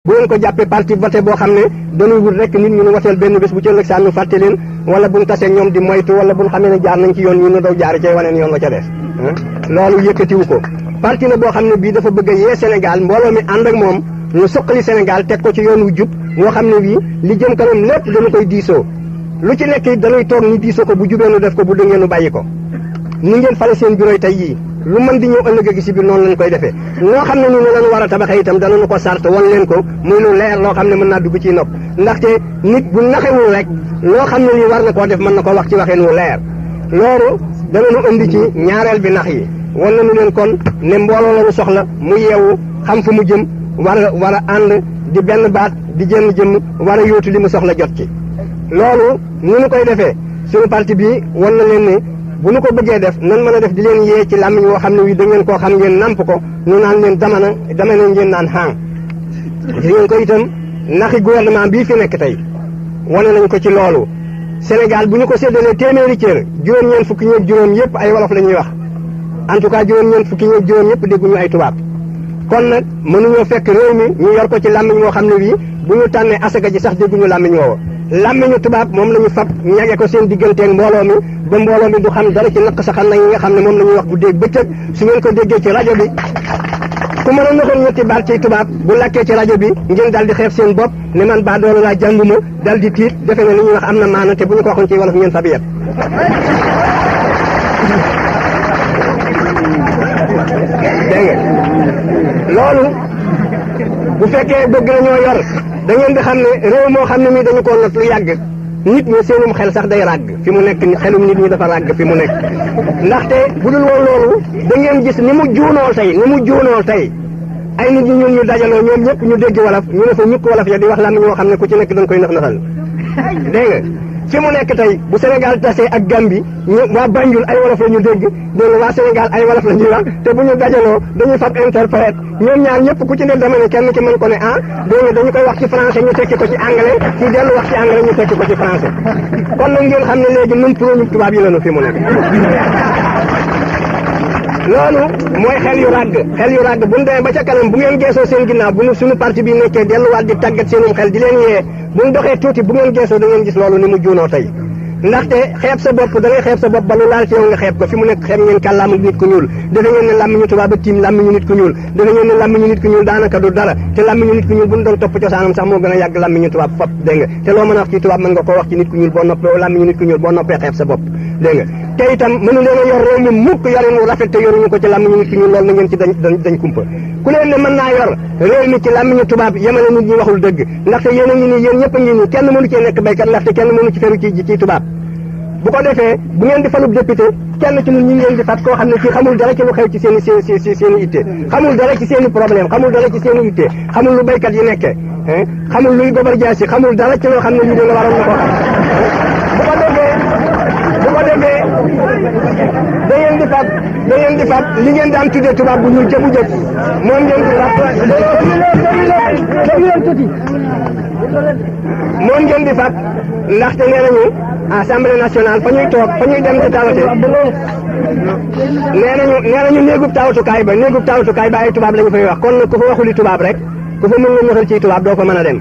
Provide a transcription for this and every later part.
bu leen ko jàppee parti voté boo xam ne dañuy wut rek nit ñu nu wateel benn bés bu ci ëllëg saa nu fàtte leen wala buñ tasee ñoom di moytu wala buñ xamee ne jaar nañ ci yoon ñu nu daw jaar cay waneen yoon wa ca des loolu yëkkatiwu ko parti la boo xam ne bii dafa bëgg a yee Sénégal mbooloo mi ànd ak moom ñu suqali Sénégal teg ko ci yoon wu jub woo xam ne bii li jëm kanam lépp dañu koy diisoo lu ci nekk it dañuy toog ñu diisoo ko bu jubee nu def ko bu dëngee nu bàyyi ko ni ngeen fale seen bureau yi tey yii lu mën di ñëw ëllëg gi si biir noonu lañ koy defee noo xam ne ni ne lañu war a tabaxee itam danañu ko sart wan leen ko muy lu leer loo xam ne mën naa dugg ci nopp ndaxte nit bu naxewul rek loo xam ne lii war na koo def mën na ko wax ci waxeen wu leer loolu danañu indi ci ñaareel bi nax yi wan nañu leen kon ne mbooloo lañu soxla mu yeewu xam fu mu jëm war a ànd di benn baat di jënn jëmm war a yóotu li mu soxla jot ci loolu ni ñu koy defee suñu parti bi wan na leen ne bu nu ko bëggee def nan mën a def di leen yee ci làmmiñ woo xam ne wi da ngeen koo xam ngeen namp ko nu naan leen dama ngeen naan xaang gis ngeen ko itam naxi gouvernement bii fi nekk tey wane nañ ko ci loolu Sénégal bu ñu ko séddalee téeméeri cër juróom-ñeent fukki ñeeg juróom yëpp ay wolof la ñuy wax en tout cas juróom-ñeent fukki ñeeg juróom yëpp dégguñu ay tubaab kon nag mënuñoo fekk réew mi ñu yor ko ci làmmiñ woo xam ne wii bu ñu tànnee asaka ji sax dégguñu làmmiñ woowa làmmiñu tubaab moom la ñu fab ñage ko seen digganteeg mbooloo mi ba mbooloo mi du xam dara ci naq saxal na yi nga xam ne moom la ñuy wax bu dégg bëccëg su ngeen ko déggee ci rajo bi ku mën a naxoon ñetti baat ci tubaab bu lakkee ci rajo bi ngeen dal di xeeb seen bopp ne man baa doolu laa jànguma dal di tiit defe ne li ñuy wax am na maana te bu ñu ko waxoon ci wolof ngeen fab yet dégg nga loolu bu fekkee bëgg nañoo yor da ngeen di xam ne réew moo xam ne mii dañu ko not lu yàgg nit ñi seenum xel sax day ràgg fi mu nekk xelum nit ñi dafa ràgg fi mu nekk ndaxte bu dul woon loolu da ngeen gis ni mu juunoo tey ay nit ñi ñun ñu dajaloo ñoom ñëpp ñu dégg wolof ñu ne fa ñukk wolof ya di wax la ñoo xam ne ku ci nekk dañ koy nax naxal dégg nga fi mu nekk tey bu Sénégal tasee ak Gambie ñu waa Banjul ay wolof la ñu dégg dégg nga waa Sénégal ay wolof la ñuy wax te bu ñu dajaloo dañuy fab interprète ñoom ñaar ñëpp ku ci ne dama ne kenn ki mën ko ne dégg nga dañu koy wax ci français ñu tekki ko ci anglais ci dellu wax ci anglais ñu tekki ko ci français kon nag ngeen xam ne léegi nun ñu tubaab yi lañu fi mu nekk loolu mooy xel yu ràgg bu ñu demee ba ca kanam bu ngeen geesoo seen ginnaaw bu suñu parti bi nekkee delluwaat di tàggat seenum xel di leen yee bu ñu doxee tuuti bu ngeen geesoo da ngeen gis loolu ni mu juunoo tey ndaxte xeeb sa bopp da ngay xeeb sa bopp ba lu laal ci yow nga xeeb ko fi mu nekk xeeb ngeen kàllaamu nit ku ñuul defe ngeen ne làmmiñu tubaab a tiim làmmiñu nit ku ñuul defe ngeen ne làmmiñu nit ku ñuul daanaka du dara te làmmiñu nit ku ñuul bu ñu doon topp cosaanam sax moo gën a yàgg làmmiñu tubaab fop dégg nga te loo mën a wax ci tubaab mën nga ko wax ci nit ku ñuul boo noppee làmmiñu nit ku ñuul boo noppee xeeb sa bopp dégg nga te itam mënu leen a yor réew mi mukk yorin wu rafet te yoruñu ko ci làmmiñu nit ku ñuul loolu na ngeen ci dañ kumpa ku leen ne mën naa yor réew mi ci làmmiñu tubaab yemale nit ñi waxul dëgg ndaxte yéen a ngi nii yéen ñëpp a ngi nii kenn mënu cee nekk béykat ndaxte kenn mënu ci feru ci tubaab bu ko defee bu ngeen di falub député kenn ci ñun ñi ngeen di fat koo xam ne ci xamul dara ci lu xew ci seen i itte xamul dara ci seen i problème xamul dara ci seen i itte xamul lu béykat yi nekkee xamul luy gobar jaasi xamul dara ci loo xam ne lii da nga waroon na ko xam bu ko defee da ngeen di fat li ngeen daan tuddee tubaab bu ñuul jëbu jëf moom ngeen di moom ngeen di fat ndaxte nee nañu assemblée nationale fa ñuy toog fa ñuy dem di tawate nee nañu néegub tawatukaay ba ay tubaab la ñu fay wax kon nag ku fa waxuli tubaab rek ku fa mën nga ñëxal ci tubaab doo fa mën a dem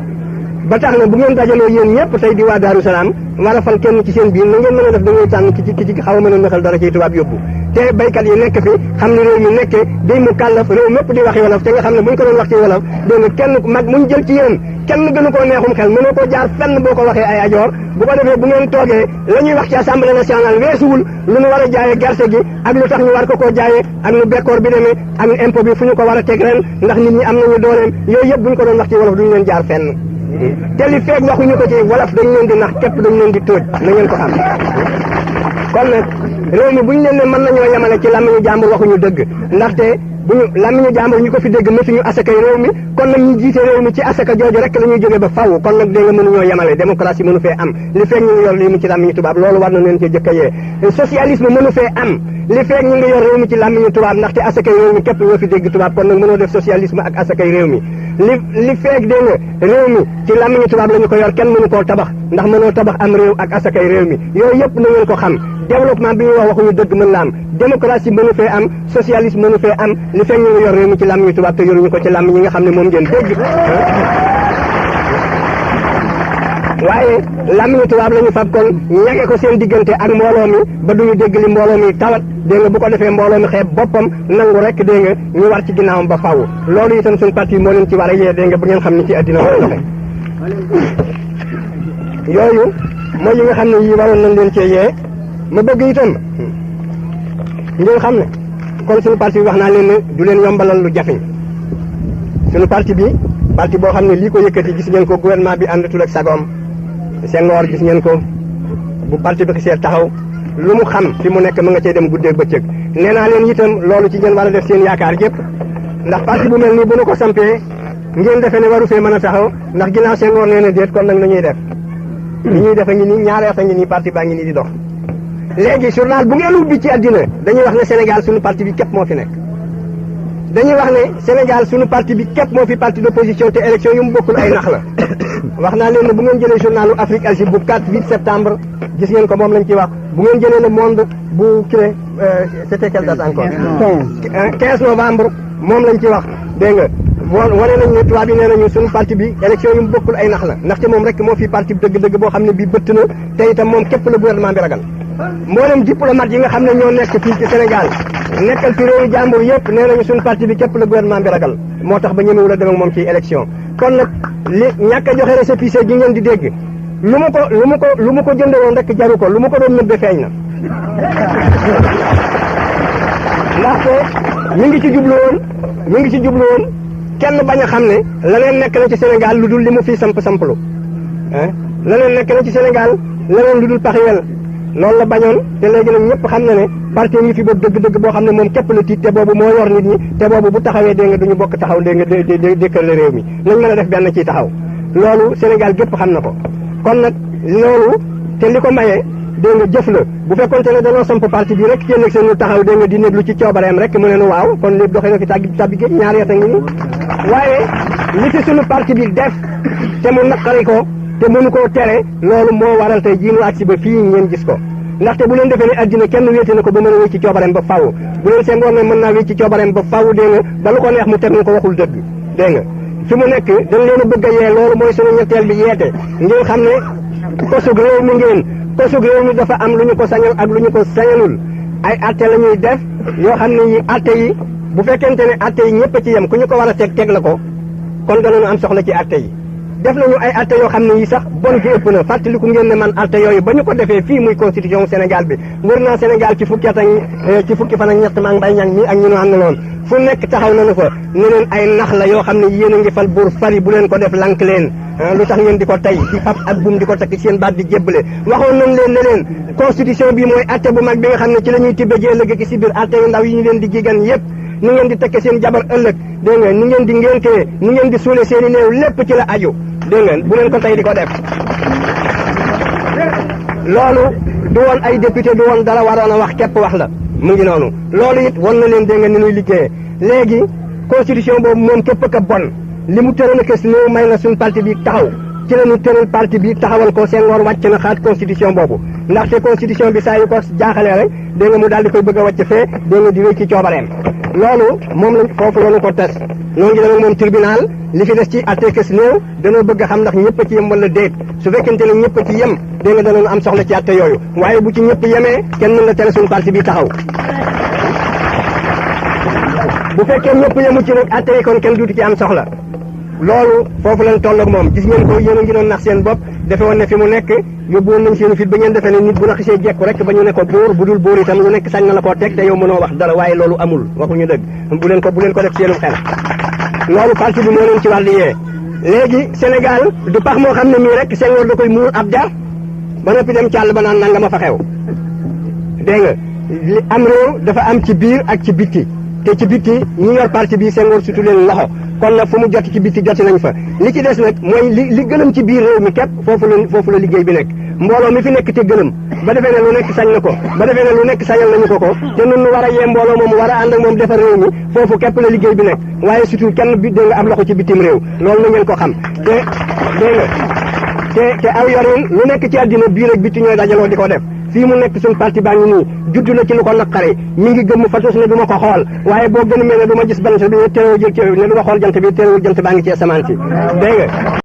ba tax na bu ngeen dajaloo yéen ñëpp tey di waa Daaru Salaam war a fal kenn ci seen biir na ngeen mën a def da ngay tànn ki ci xaw a mën a ñëxal dara ci tubaab yóbbu te baykat yi nekk fi xam ne réew mi nekke day mu kàllaf réew mépp di waxi wolof te nga xam ne bu ñu ko doon wax ci wolof dégg nga kenn mag muñ jël ci yéen kenn gënu koo neexum xel mënoo koo jaar fenn boo ko waxee ay ajoor bu ko defee bu ngeen toogee la ñuy wax ci assemblée nationale weesuwul lu ñu war a jaayee gerte gi ak lu tax ñu war ko koo jaayee ak nu bekkoor bi demee ak impôt bi fu ñu ko war a teg ren ndax nit ñi am nañu dooleem yooyu yëpp bu ñu ko doon wax ci wolof duñu leen jaar fenn te li feeg waxuñu ko ci wolof dañu leen di nax képp dañu leen di tóoj na ngeen ko xam kon nag réew mi bu ñu leen ne mën nañoo yemale ci làmmiñu jàmbur waxuñu dëgg ndaxte bu ñu làmmiñu jàmbur ñu ko fi dégg mësuñu asakay réew mi kon nag ñu jiite réew mi ci asaka jooju rek la ñuy jógee ba faw kon nag dégg nga mënuñoo yemale démocratie mënu fee am li feeg ñu ngi yor réew mi ci làmmiñu tubaab loolu war na leen ci jëkka yee socialisme mënu fee am li feeg ñu ngi yor réew mi ci làmmiñu tubaab ndaxte asakay réew mi képp ñoo fi dégg tubaab kon nag mënoo def socialisme ak asakay réew mi li feeg dégg nga réew mi ci làmmiñu tubaab la ñu ko yor kenn mënu koo tabax ndax mënoo tabax am réew ak asakay réew mi yooyu yëpp na ngeen ko xam développement bi ñuy wax waxuñu dëgg mën la am démocratie mënu fee am socialisme mënu fee am li feeg ñu ngi yor réew mi ci làmmiñu tubaab te yoruñu ko ci làmmiñ yi nga xam ne moom ngeen dégg waaye làmmiñu tubaab la ñu fab kon ñage ko seen diggante ak mbooloo mi ba duñu dégg li mbooloo mi tawat dégg nga bu ko defee mbooloo mi xeeb boppam nangu rek dégg nga ñu war ci ginnaawam ba faaw loolu itam suñu parti moo leen ci war a yee dégg nga bu ngeen xam ni ci àddina war a doxe yooyu mooy yi nga xam ne yi waroon nañ leen cee yee ma bëgg itam ngeen xam ne kon suñu parti bi wax naa leen ne du leen yombalal lu jafeñ suñu parti bi parti boo xam ne lii ko yëkkati gis ngeen ko gouvernement bi àndatul ak sagoom Senghor gis ngeen ko bu parti bi xisee taxaw lu mu xam fi mu nekk ma nga cay dem guddeeg bëccëg nee naa leen itam loolu ci ngeen war a def seen yaakaar yëpp ndax parti bu mel nii bu nu ko sampee ngeen defee ne waru fee mën a taxaw ndax ginnaaw Senghor nee na déet kon nag na ñuy def li ñuy def a ngi nii ñaareet a ngi nii parti baa ngi nii di dox léegi journal bu ngeen ubbi ci àddina dañuy wax ne Sénégal suñu parti bi képp moo fi nekk dañuy wax ne Sénégal suñu parti bi képp moo fi parti d'opposition te élection yu mu bokkul ay nax la wax naa leen ne bu ngeen jëlee journalu Afrique Asie bu 4-8 septembre gis ngeen ko moom lañ ciy wax bu ngeen jëlee le monde bu kii c'était quelle date encore 15 novembre moom lañ ci wax dégg nga wane nañ ne tubaab yi nee nañu suñu parti bi élection yu mu bokkul ay nax la ndaxte moom rek moo fi parti bi dëgg-dëgg boo xam ne bii bëtt na te itam moom képp la gouvernement bi ragal mboolem diplomate yi nga xam ne ñoo nekk fii ci Sénégal nekkal fi réewu jàmbur yëpp nee nañu suñu parti bi képp la gouvernement bi ragal moo tax ba ñemewul a dem ak moom ci élection kon nag li ñàkk a joxe récépissé gi ngeen di dégg lu mu ko jënde woon rek jaru ko lu mu ko doon nëbbe feeñ na ndaxte mi ngi ci jublu woon kenn bañ a xam ne leneen nekk na ci Sénégal lu dul li mu fii samplu leneen nekk na ci Sénégal leneen lu dul paxiwel loolu la bañoon te léegi nag ñëpp xam na ne parti ngi fi boobu dëgg-dëgg boo xam ne moom képp la tiit te boobu moo yor nit ñi te boobu bu taxawee dégg nga duñu bokk taxaw dégg nga dékkale réew mi nañ mën a def benn ciy taxaw loolu Sénégal gépp xam na ko kon nag loolu te li ko mayee dégg nga jëf la bu fekkonte ne dañoo samp parti bi rek kenn ak seen taxaw dégg nga di néglu ci coobareem rek mu ne nu waaw kon léegi doxee na fi tàbbi géej ñaari at a ngi nii waaye li fi suñu parti bi def te mu naqari ko te mënu koo tere loolu moo waral tey jii nu agsi ba fii ngeen gis ko ndaxte bu leen defee ne addina kenn wéete na ko ba mën a wéy ci coobareem ba faaw bu leen Senghor ne mën naa wéy ci coobareem ba faaw dégg nga ba lu ko neex mu teg ñu ko waxul dëgg dégg nga fi mu nekk dañ leen a bëgg a yee loolu mooy suñu ñetteel bi yeete ngeen xam ne kosug réew mi kosug réew mi dafa am lu ñu ko sañal ak lu ñu ko sañalul ay atte la ñuy def yoo xam ne yi atte yi bu fekkente ne atte yi ñëpp ci yem ku ñu ko war a teg la ko kon danañu am soxla ci atte yi def nañu ay atte yoo xam ne yi sax bon gi ëpp na fàttaliku ngeen ne man atte yooyu ba ñu ko defee fii muy constitution Sénégal bi wër naa Sénégal ci fukki at ak ci fukki fan ak ñett maa ngi bay ñang mi ak ñu nu àndaloon fu nekk taxaw nañu fa ne leen ay nax la yoo xam ne yéen a ngi fal buur fari bu leen ko def lank leen lu tax ngeen di ko tey di fab ak buum di ko takk seen baat di jébbale waxoon nañ leen ne leen constitution bi mooy atte bu mag bi nga xam ne ci la ñuy tibbe ji ëllëg ki si biir atte yu ndaw yi ñu leen di gigan yépp ni ngeen di tekke seen jabar ëllëg dégg nga ni ngeen di ngéntee ni ngeen di suule seen i néew lépp ci la aju dégg nga bu leen ko tey di ko def loolu du woon ay député du woon dara waroon a wax képp wax la mu ngi noonu loolu it won na leen dégg nga ni ñuy liggéeyee léegi constitution boobu moom képp ka bon li mu tëral kës néew may na suñ parti bi taxaw ci la ñu tëral parti bi taxawal ko Senghor wàcc na xaat constitution boobu ndaxte constitution bi saa yu ko jaaxalee rek dégg nga mu daal di koy bëgg a wàcc fee dégg nga di wéy ci coobareem loolu moom lañ foofu la ñu ko tes noo ngi dem moom tribunal li fi des ci atte kës néew danoo bëgg a xam ndax ñëpp a ci yem wala déet su fekkente ne ñëpp a ci yem dégg nga danañ am soxla ci atte yooyu waaye bu ci ñëpp yemee kenn mën la tere suñu parti bi taxaw bu fekkee ñëpp yemu ci nag atte yi kon kenn duutu ci am soxla loolu foofu lañ toll ak moom gis ngeen ko yéen a ngi doon nax seen bopp defe woon ne fi mu nekk yóbbu woon nañ seen fit ba ngeen defee ne nit bu la xisee jekku rek ba ñu ne ko buur bu dul buur itam lu nekk sañ na la koo teg te yow mënoo wax dara waaye loolu amul waxuñu dëgg bu leen ko def seenu xel loolu parti bi moo leen ci war di yee léegi Sénégal du pax moo xam ne mii rek Senghor da koy muur ab jar ba noppi dem càll ba naan nanga ma fa xew dégg nga li am réew dafa am ci biir ak ci bitti te ci bitti ñi yor parti bi Senghor surtout leen loxo kon nag fu mu jot ci bitti joti nañ fa li ci des nag mooy li gëlëm ci biir réew mi képp foofu la liggéey bi nekk mbooloo mi fi nekk te gëlëm ba defee ne lu nekk sañ na ko ba defee ne lu nekk sañal nañu ko te nun nu war a yee mbooloo moom war a ànd ak moom defar réew mi foofu képp la liggéey bi nekk waaye surtout kenn bi dégg nga am loxo ci bitim réew loolu na ngeen ko xam te dégg nga te aw yorin lu nekk ci àddina biir ak bitti ñooy dajaloo di ko def fii mu nekk suñ parti baa ngi nii judd na ci lu ko naqare mi ngi gëmm fatos ne du ma ko xool waaye boo gën a mel ne du ma gis bant bi teewul jël ne du ma xool jant bi teewul jant baa ngi ci asamaan si dégg nga